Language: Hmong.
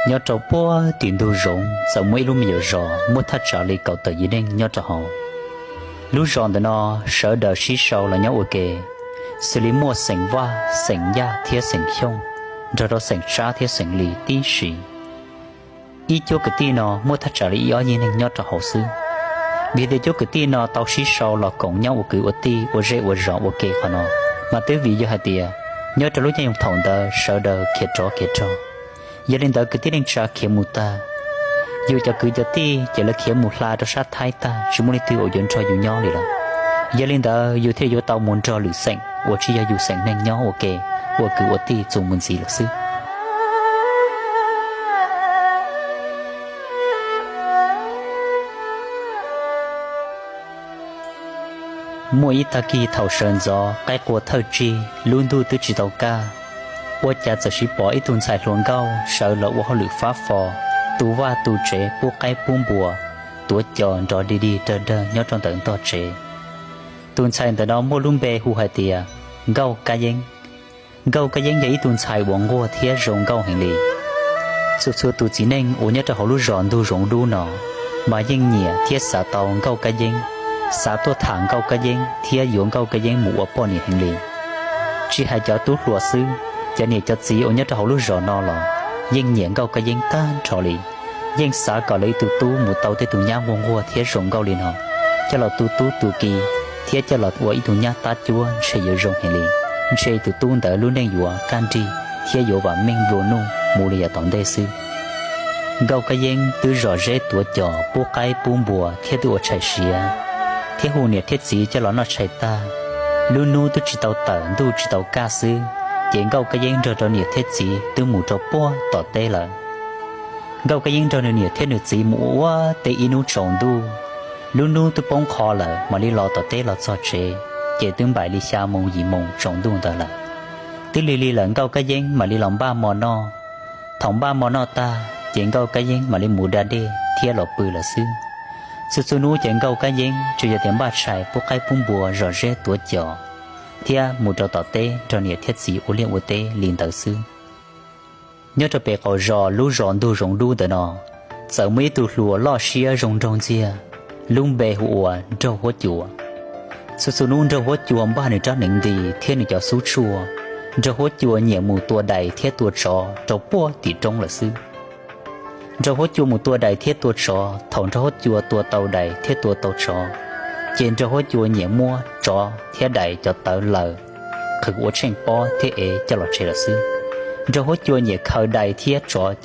Nyob rau puag tim ntug zoov txawm muaj ib lub me nyuam zos muaj thaj tsam li kaum tawm yim neeg nyob rau hauv. Lub zos ntawm no sawv daws sib sau los nyob ua ke, xws li muaj xeem Vaj, xeem Yaj thiab xeem Xyooj, nrog rau xeem Tsab thiab xeem Lis tib si. Ib cuab kwv tij no muaj thaj tsam li ib ob yig neeg nyob rau hauv xwb. Vim tias cuab kwv tij no tau sib sau los koom nyob ua kwv ua tij ua zej ua zos ua ke qhov no, mas twb vim yog hais tias nyob rau lub caij nyoog thaum ntawd sawv daws khiav rov khiav rog. Yog li ntawd kwv tij neej tsa khiav mus tag, yus cov kwv cov tij ces lawv khiav mus hla rau sab Thaib tag, tsis muaj leej twg uas yuav nrog yus nyob li lawm. Yog li ntawd yus thiaj yuav tau mus nrog lwm xeem uas tsis yog yus xeem neeg nyob ua ke, ua kwv ua tij txuas mus ntxiv lawm xwb. Muaj ib tag kis thaum sawv ntxov qaib qua thawj tsig, lub ntuj twb tsis tau kaj, ua cas txawm siv pom ib tug ntxhais hluas nkauj sawv los ua hauj lwm fab fo, tu vaj tu tsev pub qaib pub npua, tuav cos nrov dig dig dawg dawg nyob rau ntawm ntog tsev. Tus ntxhais ntawm no muaj lub npe hu hais tias Nkauj Kab Yeeb. Nkauj Kab Yeeb yog ib tug ntxhais uas nquag thiab zoo nkauj heev li. Txhua txhua tus txiv neej uas nyob rau hauv lub zos ntug zoov dub no mas yeej nyiam thiab xav tau Nkauj Kab Yeeb, xav tuaj tham Nkauj Kab Yeeb thiab yuav Nkauj Kab Yeeb mus ua poj niam heev li. Tsis hais cov tub hluas xwb, cov niam cov txiv uas nyob rau hauv lub zos no los yeej nyiam Nkauj Kab Yeeb tag nrho li. Yeej xav kom lawv ib tug tub mus tau tej tus nyab nquag nquag thiab zoo nkauj li no, coj los tu tub tu ki, thiab coj los ua ib tug nyab tab cuab ntshe yuav zoo heev li, ntshe tus tub ntawd lub neej yuav kaj nrig thiab yuav vam meej nplua nuj mus li yav tom ntej xwb. Nkauj Kab Yeeb twb zom zeb tuav cos pub qaib pub npua thiab twb ua tshais siav, thiab hu niam thiab txiv coj los noj tshais tag, lub hnub twb tsis tau tawm ntuj tsis tau kaj xwb, ces Nkauj Kab Yeeb nrog rau niam thiab txiv twb mus rau puag tom teb lawm. Nkauj Kab Yeeb nrog nws niam thiab nws txiv mus ua ua teb ib hnub tsaus ntuj, lub hnub twb poob qho lawm mam li los tom teb los txog tsev, ces twb npaum li xya moos yim moos tsaus ntuj ntawd lawm. Twb lig lig lawm Nkauj Kab Yeeb mam li los npaj mov noj. Thaum npaj mov noj tag ces Nkauj Kab Yeeb mam li mus da dej thiab los pw lawm xwb. Txhua txhua hnub ces Nkauj Kab Yeeb tsuas yog tias npaj tshais pub qaib pub npua zom zeb tuav cos, thiab mus rau tom teb nrog niam thiab txiv ua liaj ua teb li ntawd xwb. Nyob rau pem qaum zos lub zos ntug zoov dub ntawm no, txawm muaj ib tug hluas loj siab zoo nraug ntxiag, lub npe hu ua Nraug Huab Cua. Txhua txhua hnub Nraug Huab Cua npaj nws rab hneev nti thiab nws cov xub tshuaj, Nraug Huab Cua nyiam mus tua dais thiab tua tsov rau puag tim roob lawm xwb. Nraug Huab Cua mus tua dais thiab tua tsov, thaum Nraug Huab Cua tua tau dais thiab tua tau tsov, ces Nraug Huab Cua nyiam muab tsov thiab dais cov tawv laws qhwv ua tsheej pob thiab ev coj los tsev lawm xwb. Nraug Huab Cua nyiam khaws dais thiab tsov cov